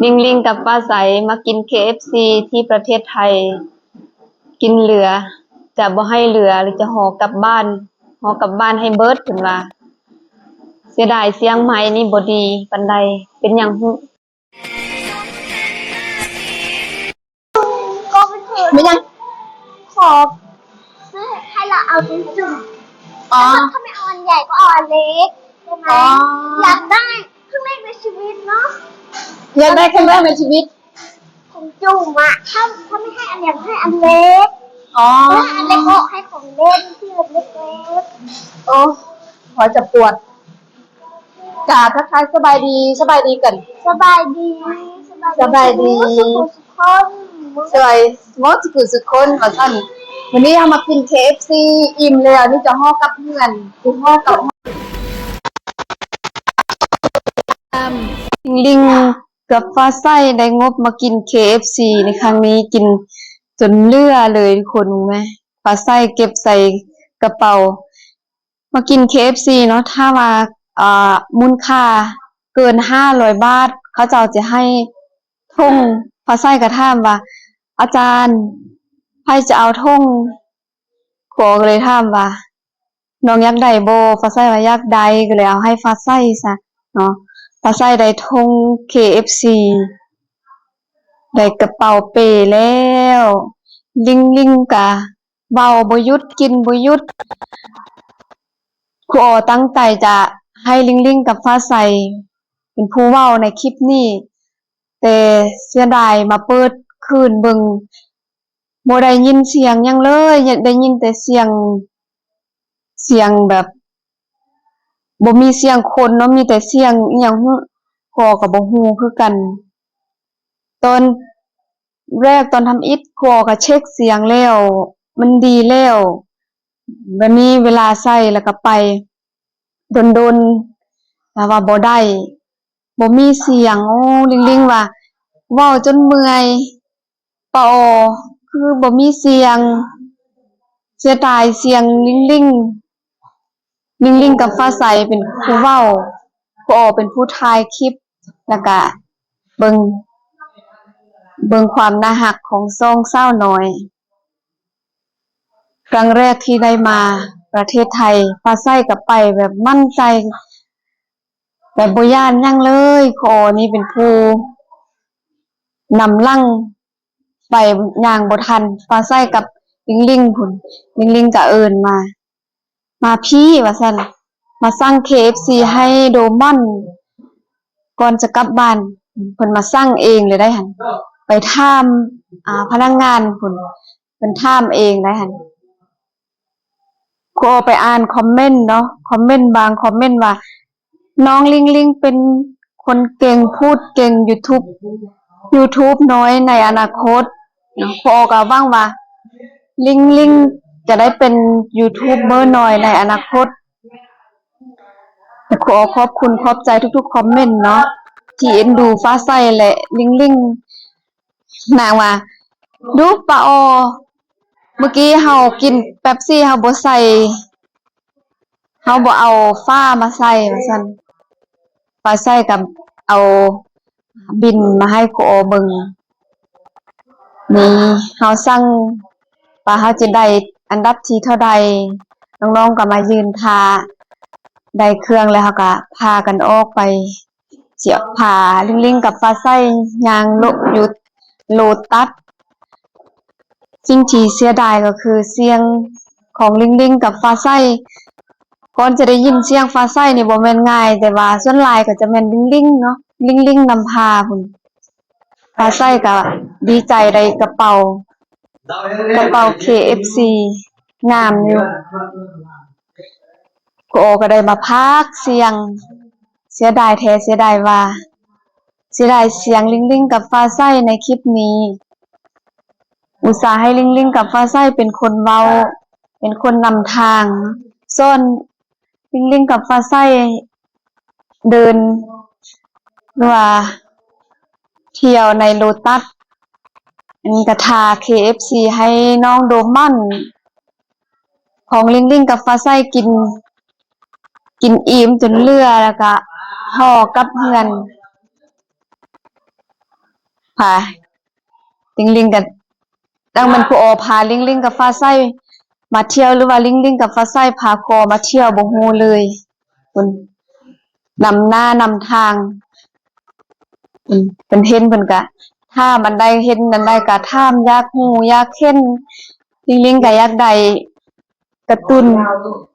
ລິງລິງກັບຟ້າໃສມາກິນເຄເອັຟຊີທີ່ປະເທດໄທ ກິນເຫຼືອ ຈະບໍ່ໃຫ້ເຫຼືອ ຫຼືຈະຫໍ່ກັບບ້ານ ຫໍ່ກັບບ້ານໃຫ້ເບິດ ເພິ່ນວ່າ. ເສຍດາຍຊຽງໃໝ່ນີ້ບໍ່ດີປານໃດ ເປັນຫຍັງຫື? ແມ່ນຫຍັງ? ຂໍຊື້ໃຫ້ລາວເອົາຈຸ້ມ. ອໍ ຖ້າ ຖ້າໄມ່ເອົາອັນໃຫຍ່ກໍເອົາອັນເລັກໄດ້ໄໝ? ອໍ ຢາກໄດ້ຄັ້ງແລກໃນຊີວິດເນາະ. ຢາກໄດ້ຄັ້ງແລກໃນຊີວິດ ຂອງຈຸ້ມອະ. ຖ້າ ຖ້າໄມ່ໃຫ້ອັນໃຫຍ່ ໃຫ້ອັນເລັກ. ອໍ ແລ້ວໃຫ້ອັນເລັກອອກ ໃຫ້ຂອງເຫຼັ້ນທີ່ເລັກໆ. ໂອ້ ຫົວຈະປວດ. ກາບທັກທາຍສະບາຍດີ ສະບາຍດີກັນ. ສະບາຍດີ ສະບາຍດີ ສະບາຍດີ ສຸຂູສຸຄົນ ສະບາຍ ໝົດສຸຂູສຸຄົນວ່າຊັ້ນ. ມື້ນີ້ເຮົາມາກິນເຄເອັຟຊີ ອີ່ມແລ້ວ ນີ້ຈະຫໍ່ກັບເຮືອນ ຊິຫໍ່ກັບ ລິງລິງກັບຟ້າໃສໄດ້ງົບມາກິນເຄເອັຟຊີໃນຄັ້ງນີ້ ກິນຈົນເຫຼືອເລີຍທຸກຄົນ. ແມ່ ຟ້າໃສເກັບໃສ່ກະເປົາ ມາກິນເຄເອັຟຊີເນາະ ຖ້າວ່າ ອ່າ ມູນຄ່າເກີນຫ້າຮ້ອຍບາດ ເຂົາເຈົ້າຈະໃຫ້ຖົງ. ຟ້າໃສກໍຖາມວ່າ ອາຈານ ໃຜຈະເອົາຖົງ? ຄູກໍເລີຍຖາມວ່າ ນ້ອງຢາກໄດ້ບໍ່? ຟ້າໃສວ່າຢາກໄດ້ ກໍເລີຍເອົາໃຫ້ຟ້າໃສຊະເນາະ. ຟ້າໃສໄດ້ຖົງເຄເອັຟຊີ ໄດ້ກະເປົາເປແລ້ວ ລິງລິງກະ ເວົ້າບໍ່ຢຸດ ກິນບໍ່ຢຸດ. ຄູອໍຕັ້ງໃຈຈະໃຫ້ລິງລິງກັບຟ້າໃສເປັນຜູ້ເວົ້າໃນຄລິບນີ້ ແຕ່ເສຍດາຍມາເປີດຄືນເບິ່ງ ບໍ່ໄດ້ຍິນສຽງຫຍັງເລີຍ ໄດ້ຍິນແຕ່ສຽງ ສຽງແບບ ບໍ່ມີສຽງຄົນເນາະ ມີແຕ່ສຽງອີ່ຫຍັງຫື ຄູກໍບໍ່ຮູ້ຄືກັນ. ຕອນ ແລກຕອນທຳອິດ ຄູກໍເຊັກສຽງແລ້ວ ມັນດີແລ້ວ ບາດນີ້ເວລາໃສ່ແລ້ວກໍໄປ ດົນໆ ລາວວ່າບໍ່ໄດ້ ບໍ່ມີສຽງ. ໂອ້ ລິງລິງວ່າ ເວົ້າຈົນເມື່ອຍ ປາອໍ ຄືບໍ່ມີສຽງ ເສຍດາຍສຽງລິງລິງ. ລິງລິງກັບຟ້າໃສເປັນຜູ້ເວົ້າ ຄູອໍເປັນຜູ້ຖ່າຍຄລິບ ແລ້ວກະເບິ່ງ ເບິ່ງຄວາມໜ້າຮັກຂອງສອງສາວນ້ອຍ. ຄັ້ງແລກທີ່ໄດ້ມາປະເທດໄທ ຟ້າໃສກໍໄປແບບໝັ້ນໃຈ ແບບບໍ່ຢ້ານຫຍັງເລີຍ. ຄູອໍນີ້ເປັນຜູ້ນຳຫຼັງໄປ ຍ່າງບໍ່ທັນ ຟ້າໃສກັບລິງລິງພຸ້ນ. ລິງລິງກໍເອີ້ນມາ ມາພີ້ວ່າຊັ້ນ ມາສັ່ງເຄເອັຟຊີໃຫ້ໂດມອນ ກ່ອນຈະກັບບ້ານ ເພິ່ນມາສັ່ງເອງເລີຍໄດ໋ຫັ້ນ. ໄປຖາມ ອ່າ ພະນັກງານພຸ້ນ ເພິ່ນຖາມເອງໄດ໋ຫັ້ນ. ຄູອໍໄປອ່ານຄອມເມັນເນາະ ຄອມເມັນບາງຄອມເມັນວ່າ ນ້ອງລິງລິງເປັນຄົນເກັ່ງ ພູດເກັ່ງ ຢູທູບ ຢູທູບນ້ອຍໃນອະນາຄົດເນາະ. ຄູອໍກໍຫວັງວ່າລິງລິງຈະໄດ້ເປັນຢູທູບເບີນ້ອຍໃນອະນາຄົດ. ແລະ ຂໍຂອບຄຸນຂອບໃຈທຸກໆຄອມເມັນເນາະ ທີ່ເອັນດູຟ້າໃສ ແລະ ລິງລິງ. ນາງວ່າ ດູປາອໍ ມື້ກີ້ເຮົາກິນເປັບຊີ ເຮົາບໍ່ໃສ່ ເຮົາບໍ່ເອົາຝາມາໃສ່ວ່າຊັ້ນ. ຟ້າໃສກໍເອົາບິນມາໃຫ້ຄູອໍເບິ່ງ ນີ້ເຮົາສັ່ງວ່າເຮົາຈະໄດ້ອັນດັບທີເທົ່າໃດ ນ້ອງໆກໍມາຢືນຖ້າ ໄດ້ເຄື່ອງແລ້ວເຮົາກໍພາກັນອອກໄປ ຊິພາລິງລິງກັບຟ້າໃສຍ່າງໂລະ ຢູ່ໂລຕັດ. ສິ່ງທີ່ເສຍດາຍກໍຄືສຽງຂອງລິງລິງກັບຟ້າໃສ ກ່ອນຈະໄດ້ຍິນສຽງຟ້າໃສນີ້ບໍ່ແມ່ນງ່າຍ ແຕ່ວ່າສ່ວນຫຼາຍກໍຈະແມ່ນລິງລິງເນາະ ລິງລິງນຳພາພຸ້ນ. ຟ້າໃສກໍດີໃຈໄດ້ກະເປົາ ກະເປົາເຄເອັຟຊີງາມຢູ່. ຄູອໍກໍໄດ້ມາພາກສຽງ ເສຍດາຍແທ້ເສຍດາຍວ່າ ເສຍດາຍສຽງລິງລິງກັບຟ້າໃສໃນຄລິບນີ້ ອຸດສາໃຫ້ລິງລິງກັບຟ້າໃສເປັນຄົນເວົ້າ ເປັນຄົນນຳທາງ ສອນລິງລິງກັບຟ້າໃສເດີນ ຫຼືວ່າທ່ຽວໃນໂລຕັດ. ອັນນີ້ກໍຖ້າເຄເອັຟຊີໃຫ້ນ້ອງໂດມອນ ຂອງລິງລິງກັບຟ້າໃສກິນ ກິນອີ່ມຈົນເຫຼືອ ແລ້ວກະຫໍ່ກັບເຮືອນ. ພາລິງລິງກັບ ຈັ່ງແມ່ນຄູອໍພາລິງລິງກັບຟ້າໃສມາທ່ຽວ ຫຼືວ່າລິງລິງກັບຟ້າໃສພາຄູອໍມາທ່ຽວ ບໍ່ຮູ້ເລີຍ. ພຸ້ນ ນຳໜ້ານຳທາງ ເພິ່ນ ເພິ່ນເຫັນ ເພິ່ນກະຖາມອັນໃດ ເຫັນອັນໃດກະຖາມ ຢາກຮູ້ຢາກເຫັນ. ລິງລິງກະຢາກໄດ້ກາຕູນ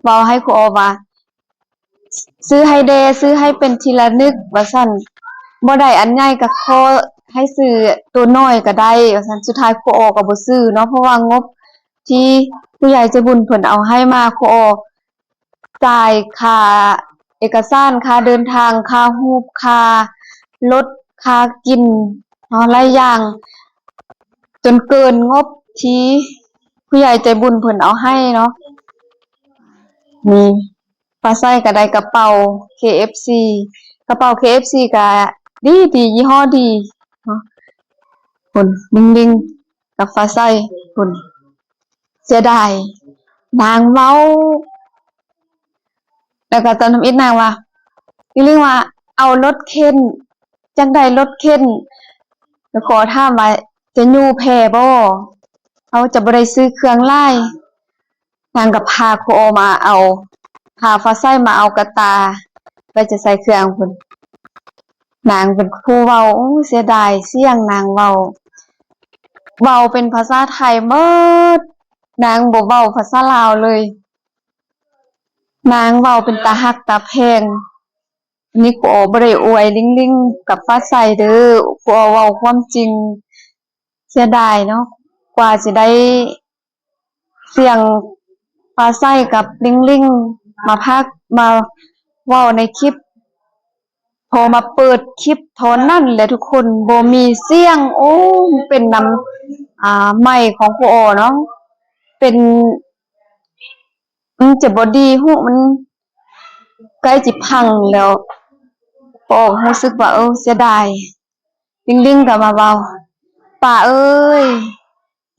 ເວົ້າໃຫ້ຄູອໍວ່າ ຊື້ໃຫ້ແດ່ ຊື້ໃຫ້ເປັນທີ່ລະນຶກ ວ່າຊັ້ນ. ບໍ່ໄດ້ອັນໃຫຍ່ກະຂໍໃຫ້ຊື້ໂຕນ້ອຍກະໄດ້ ວ່າຊັ້ນ. ສຸດທ້າຍຄູອໍກະບໍ່ຊື້ເນາະ ເພາະວ່າງົບທີ່ຜູ້ໃຫຍ່ໃຈບຸນເພິ່ນເອົາໃຫ້ມາ ຄູອໍ ຈ່າຍຄ່າເອກະສານ, ຄ່າເດີນທາງ, ຄ່າຮູບ, ຄ່າລົດ, ຄ່າກິນເນາະ, ຫຼາຍຢ່າງ ຈົນເກີນງົບທີ່ຜູ້ໃຫຍ່ໃຈບຸນເພິ່ນເອົາໃຫ້ເນາະ. ນີ້ ຟ້າໃສກະໄດ້ກະເປົາ ເຄເອັຟຊີ ກະເປົາ ເຄເອັຟຊີ ກະດີໆ ຍີ່ຫໍ້ດີເນາະ. ພຸ້ນ ລິງລິງ ກັບຟ້າໃສ ພຸ້ນ ເສຍດາຍ ນາງເວົ້າ ແລ້ວກໍຕອນທຳອິດນາງວ່າ ລິງລິງວ່າ ເອົາລົດເຂັນ ຢາກໄດ້ລົດເຂັນ ແລ້ວກໍຖາມວ່າ ຈະຍູ້ແພບໍ່ ເຮົາຈະບໍ່ໄດ້ຊື້ເຄື່ອງຫຼາຍ. ນາງກໍພາຄູອໍມາເອົາ ພາຟ້າໃສມາເອົາກະຕ່າໄປຈະໃສ່ເຄື່ອງພຸ້ນ. ນາງເປັນຜູ້ເວົ້າ ໂອ້ ເສຍດາຍສຽງນາງເວົ້າ ເວົ້າເປັນພາສາໄທໝົດ ນາງບໍ່ເວົ້າພາສາລາວເລີຍ ນາງເວົ້າເປັນຕາຮັກຕາແພງ. ອັນນີ້ຄູອໍບໍ່ໄດ້ອວຍລິງລິງກັບຟ້າໃສເດີ ຄູອໍເວົ້າຄວາມຈິງ. ເສຍດາຍເນາະ ກວ່າຊິໄດ້ ສຽງຟ້າໃສກັບລິງລິງມາພາກ ມາເວົ້າໃນຄລິບ ພໍມາເປີດຄລິບເທົ່ານັ້ນແຫຼະທຸກຄົນ ບໍ່ມີສຽງ. ໂອ້ ມັນເປັນນຳ ອາ ໄມຂອງຄູອໍເນາະ ເປັນ ມັນຈະບໍ່ດີຫູ ມັນໃກ້ຊິພັງແລ້ວ. ອອກ ຮູ້ສຶກວ່າ ເອີ ເສຍດາຍ. ລິງລິງກໍມາເວົ້າ ປ້າເອີຍ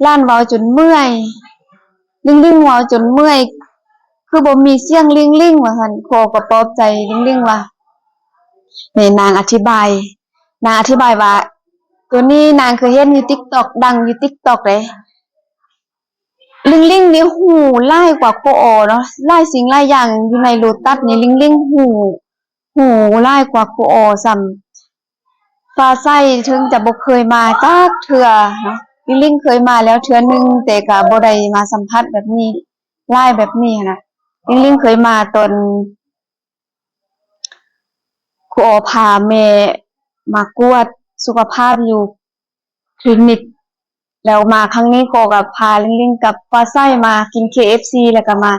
ຫຼານເວົ້າຈົນເມື່ອຍ ລິງລິງເວົ້າຈົນເມື່ອຍ ຄືບໍ່ມີສຽງລິງລິງ ວ່າຊັ້ນ. ຄູອໍກໍປອບໃຈລິງລິງວ່າ ນີ້ນາງອະທິບາຍ ນາງອະທິບາຍວ່າ ໂຕນີ້ນາງເຄີຍເຫັນຢູ່ຕິກຕັອກ ດັງຢູ່ຕິກຕັອກເດ້. ລິງລິງນີ້ຮູ້ຫຼາຍກວ່າຄູອໍເນາະ ຫຼາຍສິ່ງຫຼາຍຢ່າງຢູ່ໃນໂລຕັດນີ້ ລິງລິງຮູ້ ຮູ້ຫຼາຍກວ່າຄູອໍຊ້ຳ. ຟ້າໃສເຖິງຈະບໍ່ເຄີຍມາຈັກເທື່ອເນາະ ລິງລິງເຄີຍມາແລ້ວເທື່ອໜຶ່ງ ແຕ່ກະບໍ່ໄດ້ມາສຳຜັດແບບນີ້ ຫຼາຍແບບນີ້ຫັ້ນນະ. ລິງລິງເຄີຍມາຕອນຄູອໍພາແມ່ມາກວດສຸຂະພາບຢູ່ ຄລີນິກ ແລ້ວມາຄັ້ງນີ້ ຄູອໍກໍພາລິງລິງກັບຟ້າໃສມາກິນ ເຄເອັຟຊີ ແລ້ວກໍມາ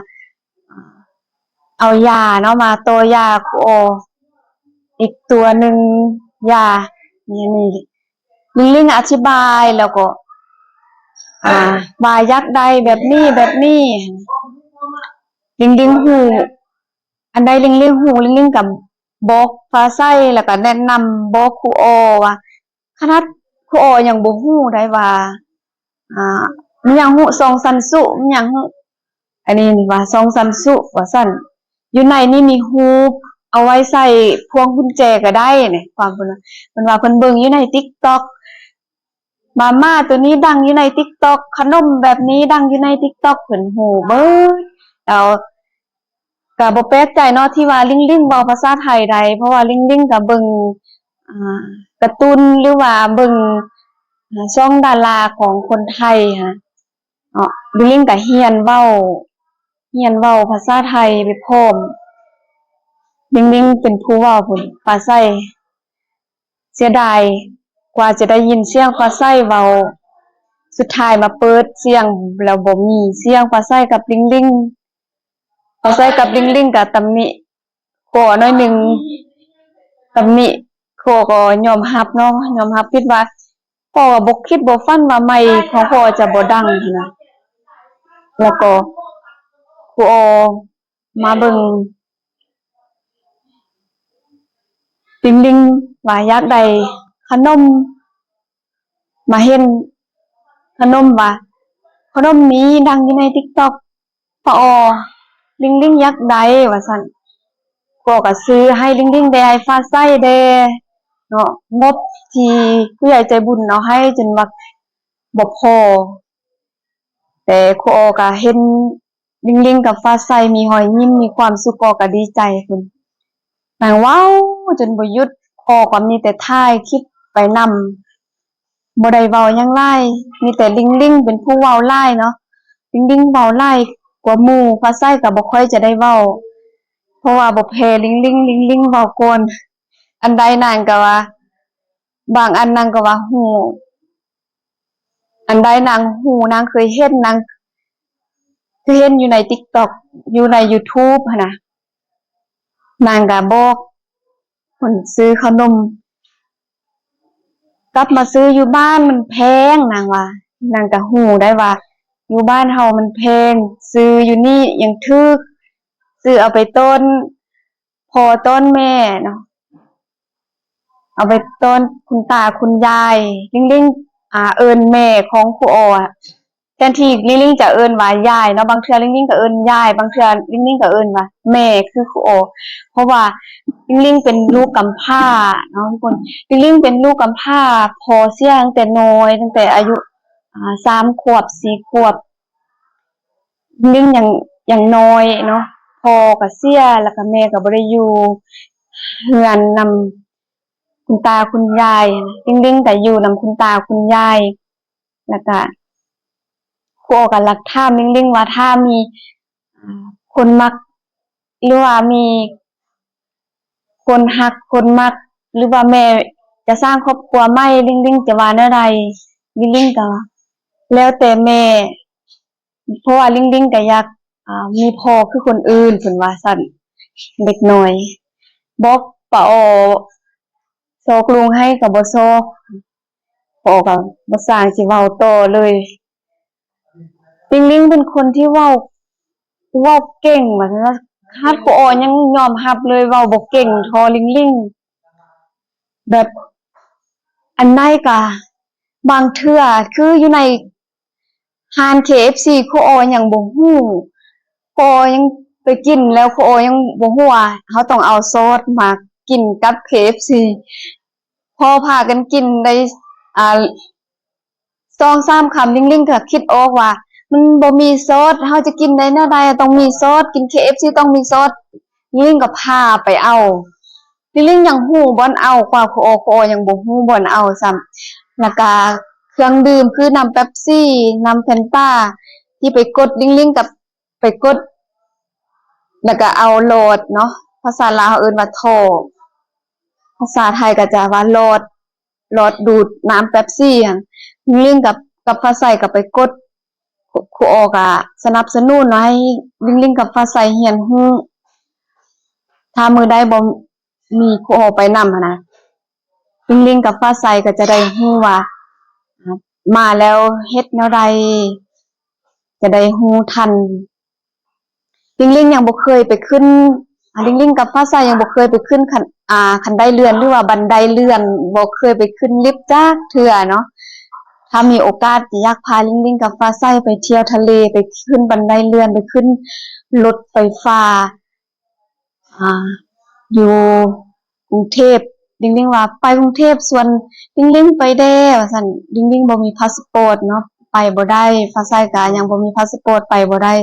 ເອົາຢາເນາະ ມາຕໍ່ຢາຄູອໍອີກຕົວໜຶ່ງ ຢານີ້ ລິງລິງອະທິບາຍ ແລ້ວກໍ ອາ ວ່າຢາກໄດ້ແບບນີ້ ແບບນີ້ ລິງລິງຮູ້ ອັນໃດລິງລິງຮູ້ ລິງລິງກໍບອກຟ້າໃສ ແລ້ວກໍແນະນຳບອກຄູອໍວ່າ ຂະໜາດຄູອໍຍັງບໍ່ຮູ້ໄດ້ວ່າ ອາ ມີຫຍັງຮູ້ ຊອງຊັນຊຸ ມີຫຍັງຮູ້ ອັນນີ້ວ່າຊອງຊັນຊຸ ວ່າຊັ້ນ. ຢູ່ໃນນີ້ມີຮູບ ເອົາໄວ້ໃສ່ພວງກຸນແຈກໍໄດ້ນີ້ ຄວາມເພິ່ນວ່າ ເພິ່ນວ່າເພິ່ນເບິ່ງຢູ່ໃນຕິກຕັອກ ມາມ່າໂຕນີ້ດັງຢູ່ໃນຕິກຕັອກ ຂະໜົມແບບນີ້ດັງຢູ່ໃນຕິກຕັອກ ເພິ່ນຮູ້ເບິດ. ແລ້ວ ກະບໍ່ແປກໃຈເນາະ ທີ່ວ່າລິງລິງເວົ້າພາສາໄທໄດ້ ເພາະວ່າລິງລິງກະເບິ່ງ ອາ ກາຕູນ ຫຼືວ່າເບິ່ງ ອາ ຊ່ອງດາລາຂອງຄົນໄທຫັ້ນນະເນາະ. ລິງລິງກະຮຽນເວົ້າ ຮຽນເວົ້າພາສາໄທໄປພ້ອມ. ລິງລິງເປັນຜູ້ເວົ້າພຸ້ນ ຟ້າໃສ ເສຍດາຍ ກວ່າຈະໄດ້ຍິນສຽງຟ້າໃສເວົ້າ ສຸດທ້າຍມາເປີດສຽງແລ້ວບໍ່ມີສຽງຟ້າໃສກັບລິງລິງ. ຟ້າໃສກັບລິງລິງກະຕຳໜິ ຂໍໜ້ອຍໜຶ່ງ ຕຳໜິ ຂໍກໍຍອມຮັບເນາະ ຍອມຮັບຜິດວ່າ ຂໍກໍບໍ່ຄິດບໍ່ຝັນວ່າໄມຂອງຂໍຈະບໍ່ດັງຫັ້ນນະ. ແລ້ວກໍຄູອໍມາເບິ່ງ ລິງລິງວ່າຢາກໄດ້ຂະໜົມ ມາເຫັນຂະໜົມວ່າ ຂະໜົມນີ້ດັງຢູ່ໃນຕິກຕັອກ ປ້າອໍ ລິງລິງຢາກໄດ້ ວ່າຊັ້ນ. ພໍ່ກໍຊື້ໃຫ້ລິງລິງແດ່ ໃຫ້ຟ້າໃສແດ່ ເນາະ ງົບທີ່ຜູ້ໃຫຍ່ໃຈບຸນເອົາໃຫ້ຈົນວ່າບໍ່ພໍ ແຕ່ຄູອໍກໍເຫັນລິງໆກັບຟ້າໃສມີຮອຍຍິ້ມ ມີຄວາມສຸກ ກໍ ກໍດີໃຈພຸ້ນ. ນາງເວົ້າຈົນບໍ່ຢຸດ ຂໍກໍມີແຕ່ຖ່າຍຄລິບໄປນຳ ບໍ່ໄດ້ເວົ້າຫຍັງຫຼາຍ ມີແຕ່ລິງໆເປັນຜູ້ເວົ້າຫຼາຍເນາະ ລິງໆເວົ້າຫຼາຍກວ່າໝູ່ ຟ້າໃສກໍບໍ່ຄ່ອຍຈະໄດ້ເວົ້າ ເພາະວ່າບໍ່ແພ້ລິງໆ ລິງໆເວົ້າກ່ອນ ອັນໃດນາງກໍວ່າ ບາງອັນນາງກໍວ່າຮູ້ ອັນໃດນາງຮູ້ ນາງເຄີຍເຫັນ ນາງເຄີຍເຫັນຢູ່ໃນ TikTok ຢູ່ໃນ YouTube ຫັ້ນນະ ນາງກໍບອກຄົນຊື້ເຂົ້າໜົມ ກັບມາຊື້ຢູ່ບ້ານມັນແພງ ນາງວ່າ ນາງກໍຮູ້ໄດ້ວ່າຢູ່ບ້ານເຮົາມັນແພງ ຊື້ຢູ່ນີ້ຍັງຖືກ ຊື້ເອົາໄປຕ້ອນພໍ່ຕ້ອນແມ່ເນາະ ເອົາໄປຕ້ອນຄຸນຕາຄຸນຍາຍ ລິງໆ ອ່າ ເອີ້ນແມ່ຂອງຄູອໍ ແທນທີ່ລິງໆຈະເອີ້ນວ່າຍາຍເນາະ ບາງເທື່ອລິງໆກໍເອີ້ນຍາຍ ບາງເທື່ອລິງໆກໍເອີ້ນວ່າແມ່ຄືຄູອໍ ເພາະວ່າລິງໆເປັນລູກກຳພ້າເນາະທຸກຄົນ ລິງໆເປັນລູກກຳພ້າ ພໍ່ເສຍຕັ້ງແຕ່ນ້ອຍ ຕັ້ງແຕ່ອາຍຸ ອ່າ ສາມຂວບ ສີ່ຂວບ ລິງຍັງ ຍັງນ້ອຍເນາະ ພໍ່ກໍເສຍ ແລ້ວກໍແມ່ກໍບໍ່ໄດ້ຢູ່ເຮືອນນຳຄຸນຕາຄຸນຍາຍ ລິງໆກໍຢູ່ນຳຄຸນຕາຄຸນຍາຍ ແລ້ວກໍຄູອໍກໍລັກຖາມລິງໆວ່າ ຖ້າມີ ອ່າ ຄົນມັກ ຫຼືວ່າມີຄົນຮັກຄົນມັກ ຫຼືວ່າແມ່ຈະສ້າງຄອບຄົວໃໝ່ ລິງໆຈະວ່າແນວໃດ? ລິງໆກໍວ່າ ແລ້ວແຕ່ແມ່ ເພາະວ່າລິງໆກໍຢາກ ອ່າ ມີພໍ່ຄືຄົນອື່ນ ເພິ່ນວ່າຊັ້ນ ເດັກນ້ອຍ ບອກປາອໍ ຊອກລຸງໃຫ້ກໍບໍ່ຊອກ ພໍ່ກໍບໍ່ສ້າງຊິເວົ້າຕໍ່ເລີຍ ລິງໆເປັນຄົນທີ່ເວົ້າ ເວົ້າເກັ່ງ ວ່າຊັ້ນ ຂະໜາດຄູອໍຍັງຍອມຮັບເລີຍ ເວົ້າບໍ່ເກັ່ງທໍ່ລິງໆ ແບບ ອັນໃດກະ ບາງເທື່ອຄືຢູ່ໃນຮ້ານເຄເອັຟຊີ ຄູອໍຍັງບໍ່ຮູ້ ຄູອໍຍັງໄປກິນແລ້ວຄູອໍຍັງບໍ່ຮູ້ວ່າເຮົາຕ້ອງເອົາຊອດມາກິນກັບເຄເອັຟຊີ ພໍພາກັນກິນໄດ້ ອ່າ ສອງສາມຄຳ ລິງໆກໍຄິດອອກວ່າ ມັນບໍ່ມີຊອດ ເຮົາຈະກິນໄດ້ແນວໃດ ຕ້ອງມີຊອດ ກິນເຄເອັຟຊີຕ້ອງມີຊອດ ລິງໆກໍພາໄປເອົາ ລິງໆຍັງຮູ້ບ່ອນເອົາກວ່າຄູອໍ ຄູອໍຍັງບໍ່ຮູ້ບ່ອນເອົາຊ້ຳ ແລ້ວກະເຄື່ອງດື່ມຄືນ້ຳເປັບຊີ ນ້ຳແຟນຕາ ທີ່ໄປກົດ ລິງໆກໍໄປກົດ ແລ້ວກໍເອົາຫຼອດເນາະ ພາສາລາວເຮົາເອີ້ນວ່າທໍ່ ພາສາໄທກໍຈະວ່າຫຼອດ ຫຼອດດູດນ້ຳເປັບຊີຫັ້ນ ລິງໆກັບ ກັບຟ້າໃສກໍໄປກົດ ຄູ ຄູອໍກໍສະໜັບສະໜູນເນາະ ໃຫ້ລິງໆກັບຟ້າໃສຮຽນຮູ້ ຖ້າມື້ໃດບໍ່ມີຄູອໍໄປນຳຫັ້ນນະ ລິງໆກັບຟ້າໃສກໍຈະໄດ້ຮູ້ວ່າ ອ່າ ມາແລ້ວເຮັດແນວໃດ ຈະໄດ້ຮູ້ທັນ ລິງໆຍັງບໍ່ເຄີຍໄປຂຶ້ນ ອາ ລິງໆກັບຟ້າໃສຍັງບໍ່ເຄີຍໄປຂຶ້ນຂັ້ນ ອາ ຂັ້ນໄດເລື່ອນ ຫຼືວ່າບັນໄດເລື່ອນ ບໍ່ເຄີຍໄປຂຶ້ນລິບຈັກເທື່ອເນາະ ຖ້າມີໂອກາດຈະຢາກພາລິງໆກັບຟ້າໃສໄປທ່ຽວທະເລ ໄປຂຶ້ນບັນໄດເລື່ອນ ໄປຂຶ້ນລົດໄຟຟ້າ ອາ ຢູ່ກຸງເທບ ລິງໆວ່າໄປກຸງເທບຊວນລິງໆໄປແດ່ວ່າຊັ້ນ ລິງໆບໍ່ມີພາສະປອດເນາະ ໄປບໍ່ໄດ້ ຟ້າໃສກະຍັງບໍ່ມີພາສະປອດໄປບໍ່ໄດ້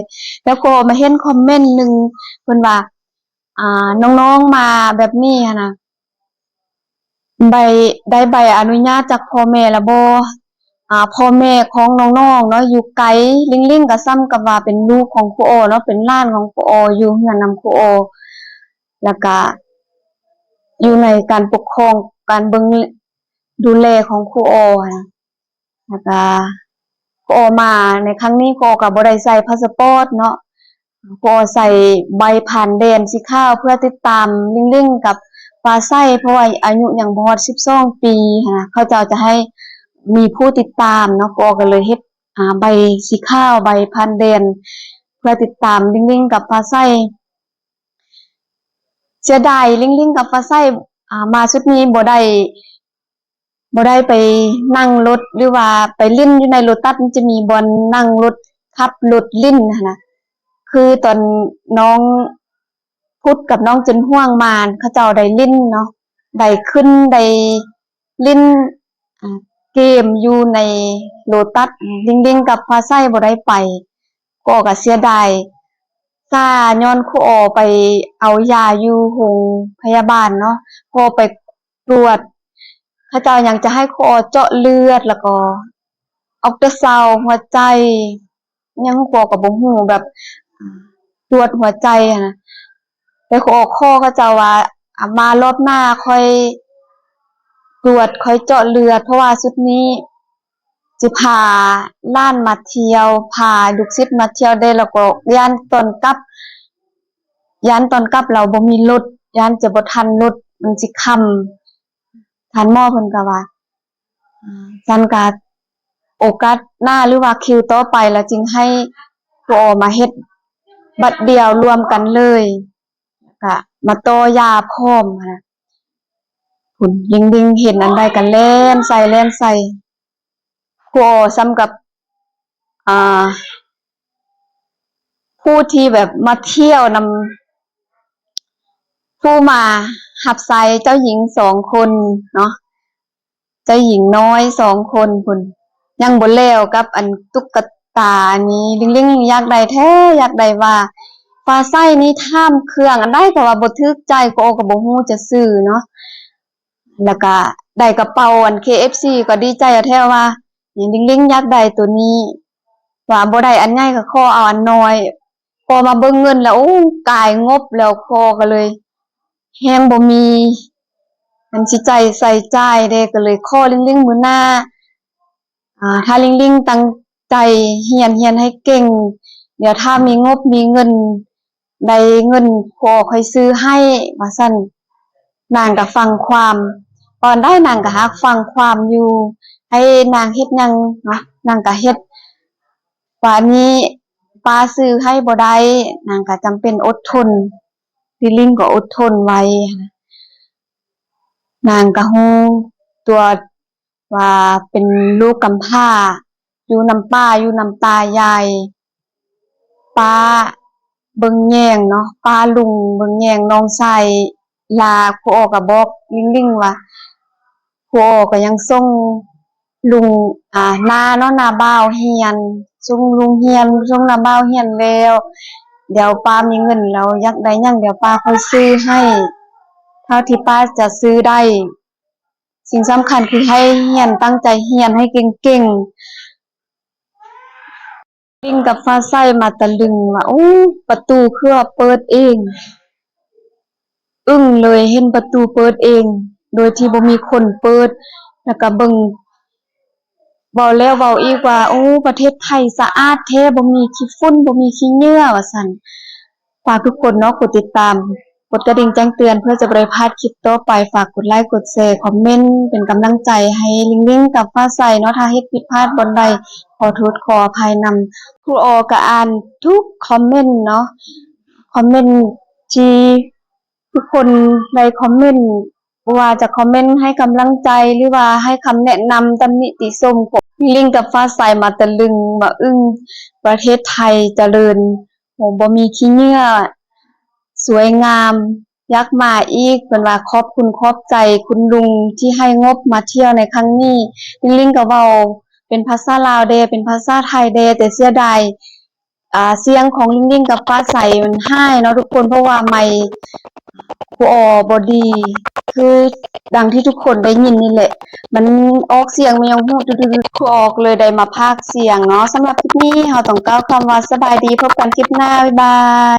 ແລ້ວກໍມາເຫັນຄອມເມັນໜຶ່ງ ເພິ່ນວ່າ ອາ ນ້ອງໆມາແບບນີ້ຫັ້ນນະ ໃບ ໄດ້ໃບອະນຸຍາດຈາກພໍ່ແມ່ລະບໍ່? ອາ ພໍ່ແມ່ຂອງນ້ອງໆເນາະ ຢູ່ໄກ ລິງໆກໍສ່ຳກັບວ່າເປັນລູກຂອງຄູອໍເນາະ ເປັນຫຼານຂອງຄູອໍ ຢູ່ເຮືອນນຳຄູອໍ ແລ້ວກະຢູ່ໃນການປົກຄອງ ການເບິ່ງດູແລຂອງຄູອໍຫັ້ນນະ ແລ້ວກະຄູອໍມາໃນຄັ້ງນີ້ ຄູອໍກໍບໍ່ໄດ້ໃສ່ພາສະປອດເນາະ ຄູອໍໃສ່ໃບຜ່ານແດນສີຂາວ ເພື່ອຕິດຕາມລິງໆກັບຟ້າໃສ ເພາະວ່າອາຍຸຍັງບໍ່ຮອດສິບສອງປີຫັ້ນນະ ເຂົາເຈົ້າຈະໃຫ້ມີຜູ້ຕິດຕາມເນາະ ຄູອໍກໍເລີຍເຮັດ ອາ ໃບສີຂາວ ໃບຜ່ານແດນ ເພື່ອຕິດຕາມລິງໆກັບຟ້າໃສ ເສຍດາຍລິງໆກັບຟ້າໃສ ອາ ມາຊຸດນີ້ບໍ່ໄດ້ ບໍ່ໄດ້ໄປນັ່ງລົດ ຫຼືວ່າໄປຫຼິ້ນຢູ່ໃນໂລຕັດ ມັນຈະມີບ່ອນນັ່ງລົດ ຂັບລົດຫຼິ້ນຫັ້ນນະ ຄືຕອນນ້ອງພຸດກັບນ້ອງເຈິນຫ່ວງມາ ເຂົາເຈົ້າໄດ້ຫຼິ້ນເນາະ ໄດ້ຂຶ້ນໄດ້ຫຼິ້ນ ອ່າ ເກມຢູ່ໃນໂລຕັດ ລິງລິງກັບຟ້າໃສບໍ່ໄດ້ໄປ ກໍ ກໍເສຍດາຍ ຊາຍ້ອນຄູອໍໄປເອົາຢາຢູ່ໂຮງພະຍາບານເນາະ ພໍໄປ ກວດ ເຂົາເຈົ້າຍັງຈະໃຫ້ຄູອໍເຈາະເລືອດ ແລ້ວກໍອັລຕຣາຊາວຫົວໃຈ ຫຍັງຄູອໍກໍບໍ່ຮູ້ ແບບກວດຫົວໃຈຫັ້ນນະ ແຕ່ຄູອໍຂໍເຂົາເຈົ້າວ່າ ອາ ມາລອບໜ້າຄ່ອຍກວດ ຄ່ອຍເຈາະເລືອດ ເພາະວ່າຊຸດນີ້ ຊິພາຫຼານມາທ່ຽວ ພາລູກສິດມາທ່ຽວເດ້ ແລ້ວກໍຢ້ານຕອນກັບ ຢ້ານຕອນກັບລາວບໍ່ມີລົດ ຢ້ານຈະບໍ່ທັນລົດ ມັນຊິຄ່ຳ. ທ່ານໝໍເພິ່ນກໍວ່າ ອາ ຊັ້ນກະໂອກາດໜ້າ ຫຼືວ່າຄິວຕໍ່ໄປລະຈຶ່ງໃຫ້ຄູອໍມາເຮັດບັດດຽວລວມກັນເລີຍ ກະມາຕໍ່ຢາພ້ອມຫັ້ນນະ. ພຸ້ນ ລິງລິງເຫັນອັນໃດກໍແລ່ນໃສ່ ແລ່ນໃສ່ ຄູອໍສ່ຳກັບ ອ່າ ຜູ້ທີ່ແບບມາທ່ຽວນຳ ຜູ້ມາຮັບໃຊ້ເຈົ້າຍິງສອງຄົນເນາະ ເຈົ້າຍິງນ້ອຍສອງຄົນພຸ້ນ ຍັງບໍ່ແລ້ວກັບອັນຕຸກກະຕາອັນນີ້ ລິງລິງຢາກໄດ້ແທ້ ຢາກໄດ້ວ່າ ຟ້າໃສນີ້ຖາມເຄື່ອງອັນໃດກໍວ່າບໍ່ຖືກໃຈ ກໍ ກໍບໍ່ຮູ້ຈະຊື້ເນາະ. ແລ້ວກະໄດ້ກະເປົາອັນ ເຄເອັຟຊີ ກໍດີໃຈແທ້ວ່າ ລິງລິງຢາກໄດ້ໂຕນີ້ ວ່າບໍ່ໄດ້ອັນໃຫຍ່ກໍຂໍເອົາອັນນ້ອຍ ພໍມາເບິ່ງເງິນແລ້ວ ໂອ້ ກາຍງົບແລ້ວ ຂໍກໍເລີຍແຮງບໍ່ມີ ມັນຊິໃຊ້ ໃຊ້ຈ່າຍເດ້ ກໍເລີຍຂໍລິງລິງມື້ໜ້າ ອາ ຖ້າລິງລິງຕັ້ງໃຈຮຽນ ຮຽນໃຫ້ເກັ່ງ ດຽວຖ້າມີງົບມີເງິນ ໄດ້ເງິນພໍ່ຂ້ອຍຊື້ໃຫ້ ວ່າຊັ້ນ. ນາງກະຟັງຄວາມ ຕອນໃດນາງກະຮັກຟັງຄວາມຢູ່ ໃຫ້ນາງເຮັດຫຍັງເນາະ ນາງກະເຮັດ. ວ່າອັນນີ້ປ້າຊື້ໃຫ້ບໍ່ໄດ້ ນາງກະຈຳເປັນອົດທົນ ລິງລິງກໍອົດທົນໄວ້. ນາງກະຮູ້ຕົວ ວ່າເປັນລູກກຳພ້າ ຢູ່ນຳປ້າ ຢູ່ນຳຕາຍາຍ ປ້າເບິ່ງແຍງເນາະ ປ້າລຸງເບິ່ງແຍງນ້ອງຊາຍຫຼ້າ. ຄູອໍກໍບອກລິງລິງວ່າ ຄູອໍກໍຍັງສົ່ງລຸງ ອາ ນ້າເນາະ ນ້າບ່າວຮຽນ ສົ່ງລຸງຮຽນ ສົ່ງນ້າບ່າວຮຽນແລ້ວ ດຽວປ້າມີເງິນແລ້ວ ຢາກໄດ້ຫຍັງ ດຽວປ້າຄ່ອຍຊື້ໃຫ້ ເທົ່າທີ່ປ້າຈະຊື້ໄດ້. ສິ່ງສຳຄັນຄືໃຫ້ຮຽນ ຕັ້ງໃຈຮຽນໃຫ້ເກັ່ງໆ. ລິງກັບຟ້າໃສມາຕະລຶງວ່າ ໂອ້ ປະຕູຄືວ່າເປີດເອງ ອຶ້ງເລີຍ ເຫັນປະຕູເປີດເອງ ໂດຍທີ່ບໍ່ມີຄົນເປີດ ແລ້ວກະເບິ່ງ ເວົ້າແລ້ວເວົ້າອີກວ່າ ໂອ້ ປະເທດໄທສະອາດແທ້ ບໍ່ມີຂີ້ຝຸ່ນ ບໍ່ມີຂີ້ເຫຍື້ອ ວ່າຊັ້ນ. ຝາກທຸກຄົນເນາະ ກົດຕິດຕາມ ກົດກະດິ່ງແຈ້ງເຕືອນ ເພື່ອຈະບໍ່ໄດ້ພາດຄລິບຕໍ່ໄປ. ຝາກກົດໄລ ກົດແຊ ຄອມເມັນ ເປັນກຳລັງໃຈໃຫ້ລິງລິງກັບຟ້າໃສເນາະ. ຖ້າເຮັດຜິດພາດບ່ອນໃດ ຂໍໂທດຂໍອະໄພນຳ. ຄູອໍກະອ່ານທຸກຄອມເມັນເນາະ ຄອມເມັນທີ່ ທຸກຄົນໄດ້ຄອມເມັນ ບໍ່ວ່າຈະຄອມເມັນໃຫ້ກຳລັງໃຈ ຫຼືວ່າໃຫ້ຄຳແນະນຳ ຕຳໜິຕິຊົມ ລິງກັບຟ້າໃສມາຕະລຶງວ່າ ອຶ້ງ ປະເທດໄທຈະເລີນ ໂຫ ບໍ່ມີຂີ້ເຫຍື້ອ ສວຍງາມ ຢາກມາອີກ. ເພິ່ນວ່າຂອບຄຸນຂອບໃຈຄຸນລຸງທີ່ໃຫ້ງົບມາທ່ຽວໃນຄັ້ງນີ້. ລິງລິງກໍເວົ້າເປັນພາສາລາວແດ່ ເປັນພາສາໄທແດ່ ແຕ່ເສຍດາຍ ອ່າ ສຽງຂອງລິງລິງກັບຟ້າໃສມັນຫາຍເນາະທຸກຄົນ ເພາະວ່າໄມຄູອໍບໍ່ດີ ຄືດັ່ງທີ່ທຸກຄົນໄດ້ຍິນນີ້ແຫຼະ ມັນອອກສຽງມາຍັງຫູດໆ ຄູອໍກໍເລີຍໄດ້ມາພາກສຽງເນາະ. ສຳລັບຄລິບນີ້ເຮົາຕ້ອງກ່າວຄຳວ່າສະບາຍດີ ພົບກັນຄລິບໜ້າ ບາຍບາຍ.